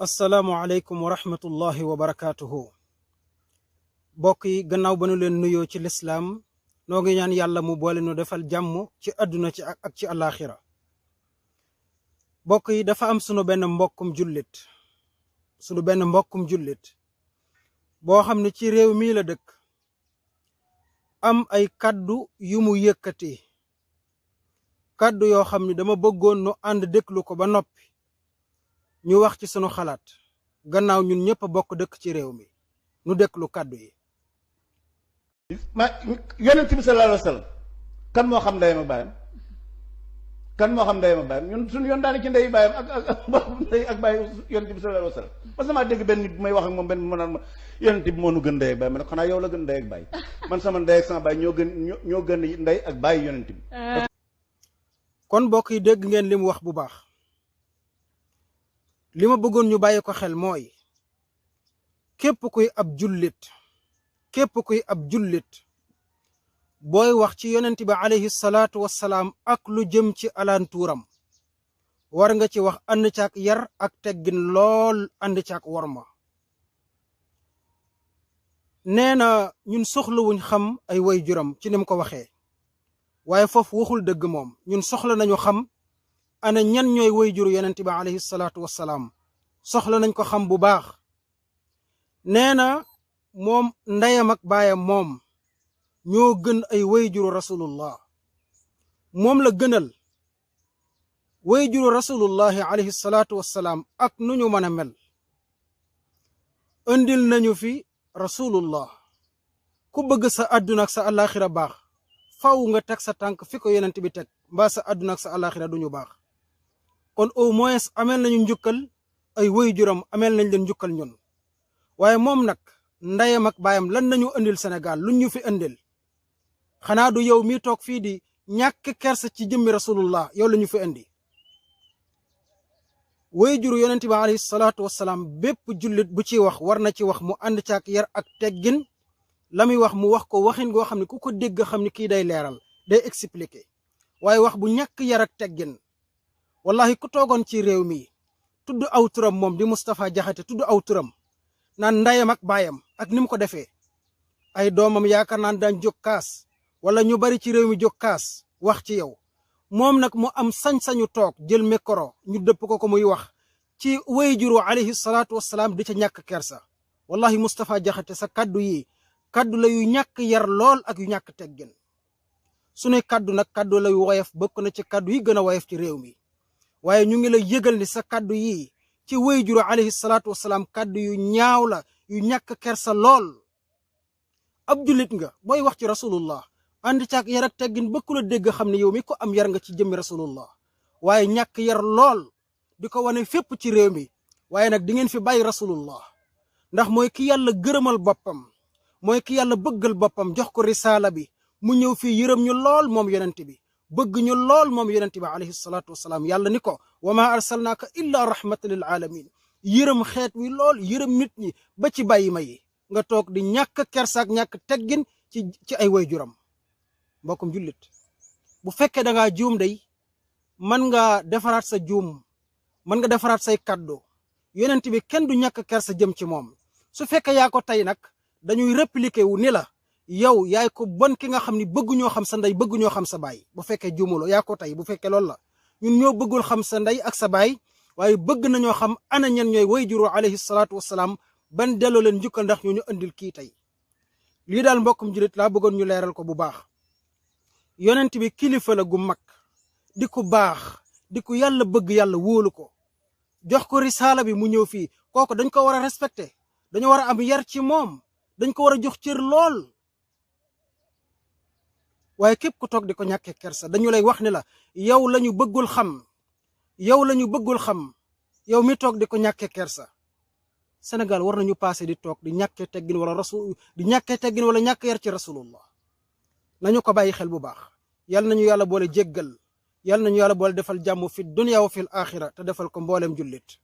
asalaamualeykum wa rahmatullahi wa barakaatuhu. mbokk yi gannaaw ba nu leen nuyoo ci lislaam noo ngi ñaan yàlla mu boole nu defal jàmm ci àdduna ci ak ci àllaaxira. mbokk yi dafa am sunu benn mbokkum jullit boo xam ne ci réew mii la dëkk am ay kaddu yu mu yëkkati kaddu yoo xam ne dama bëggoon nu ànd déglu ko ba noppi ñu wax ci sunu xalaat gannaaw ñun ñëpp a bokk dëkk ci réew mi nu déglu kaddu yi. yonent bi sallallahu alayhi wa sallam kan moo xam ndeyam ak baayam ñun suñu yoon daane ci ndey baayam ak baay yonent bi sallallahu alayhi wa sallam parce que maa dégg benn nit bu may wax ak moom benn mu naan ma yonent bi moo nu gën ndey ak baay ma ne xanaa yow la gën ndey ak baay man sama ndey ak sama baay ñoo gën ndey ak baay yonent bi. kon mbokk yi dégg ngeen li mu wax bu baax li ma bëggoon ñu bàyyi ko xel mooy képp kuy ab jullit booy wax ci yonent bi alayhi salaatu wassalaam ak lu jëm ci alantuuram war nga ci wax ànd caak yar ak teggin lool ànd caak worma. nee na ñun soxlawuñ xam ay waajuram ci ni mu ko waxee waaye foofu waxul dëgg moom ñun soxla nañu xam ana ñan ñooy waajuru yonent bi alayhi salaatu wassalaam soxla nañ ko xam bu baax. nee na moom ndeyam ak baayam moom ñoo gën ay waajuru rasulullah moom la gënal waajuru rasulullahi alayhi salaatu wassalaam ak nu ñu mën a mel. indil nañu fi rasulullah ku bëgg sa àdduna ak sa alaxira baax faw nga teg sa tànk fi ko yonent bi teg mbaa sa àdduna ak sa alaxira duñu baax. kon au moins ameel nañu njukkal ay waajuram ameel nañ leen njukkal ñun waaye moom nag ndeyam ak baayam lan nañu indil Sénégal luñ ñu fi indil xanaa du yow mi toog fii di ñàkk kersa ci jëmmi rasulullah yow la ñu fi indi. waajuru yonent bi alayhi salaatu wassalaam bépp jullit bu ci wax war na ci wax mu ànd caak yar ak teggin la muy wax mu wax ko waxin goo xam ne ku ko dégg xam ne kii day leeral day expliquer waaye wax bu ñàkk yar ak teggin wallahi ku toogoon ci réew mi tudd aw turam moom di Moustapha Diakhaté tudd aw turam naan ndayam ak baayam ak ni mu ko defee ay doomam yaakaar naan daan jóg kaas wala ñu bari ci réew mi jóg kaas wax ci yow moom nag mu am sañ-sañu toog jël micro ñu dëpp ko muy wax ci waajuru alayhi salaatu wassalaam di ca ñàkk kersa. wallahi Moustapha Diakhaté sa kaddu yi kaddu la yu ñàkk yar lool ak yu ñàkk teggin sunuy kaddu nag kaddu la yu woyof bokk na ci kaddu yi gën a woyof ci réew mi waaye ñu ngi la yëgal ni sa kaddu yi ci waajuru alayhi salaatu wassalaam kaddu yu ñaaw la yu ñàkk kersa lool. ab jullit nga booy wax ci rasulullah ànd caak yar ak teggin bëkku la dégg xam ne yow mi ko am yar nga ci jëmmi rasulullah waaye ñàkk yar lool di ko wane fépp ci réew mi waaye nag di ngeen fi bàyyi rasulullah ndax mooy ki yàlla gërëmal boppam mooy ki yàlla bëggal boppam jox ko risaala bi mu ñëw fii yërëm ñu lool moom yonent bi bëgg ñu lool moom yonent bi alayhi salaatu wassalaam yàlla ni ko wa ma arsalnaaka illa rahmatan lil alamin yërëm xeet wi lool yërëm nit ñi ba ci bàyyi ma yi nga toog di ñàkk kersaak ñàkk teggin ci ay waajuram. mbokkum jullit bu fekkee da ngaa juum day mën nga defaraat sa juum mën nga defaraat say kaddu yonent bi kenn du ñàkk kersa jëm ci moom su fekkee yaa ko tey nag dañuy répliquer wu ni la yow yaay ko bon ki nga xam ni bëgguñoo xam sa ndey bëgguñoo xam sa baay bu fekkee juumuloo yaa ko tey bu fekkee loolu la ñun ñoo bëggul xam sa ndey ak sa baay waaye bëgg nañoo xam ana ñen ñooy waajuru alayhi salaatu wassalaam ban delloo leen njukkal ndax ñoo ñu andil kii tey. lii daal mbokkum jullit laa bëggoon ñu leeral ko bu baax. yonent bi kilifa la gu mag di ku baax di ku yàlla bëgg yàlla wóolu ko jox ko risaala bi mu ñëw fii kooku dañ ko war a respecté dañu war a am yar ci moom dañ ko war a jox cër lool waaye képp ku toog di ko ñàkkee kersa dañu lay wax ni la yow la ñu bëggul xam yow mi toog di ko ñàkkee kersa. Sénégal war nañu passé di toog di ñàkkee teggin wala ñàkk yar ci rasulullah nañu ko bàyyi xel bu baax. yal nañu yàlla boole jéggal yal nañu yàlla boole defal jàmm fi dunya wa fil axira te defal ko mboolem jullit.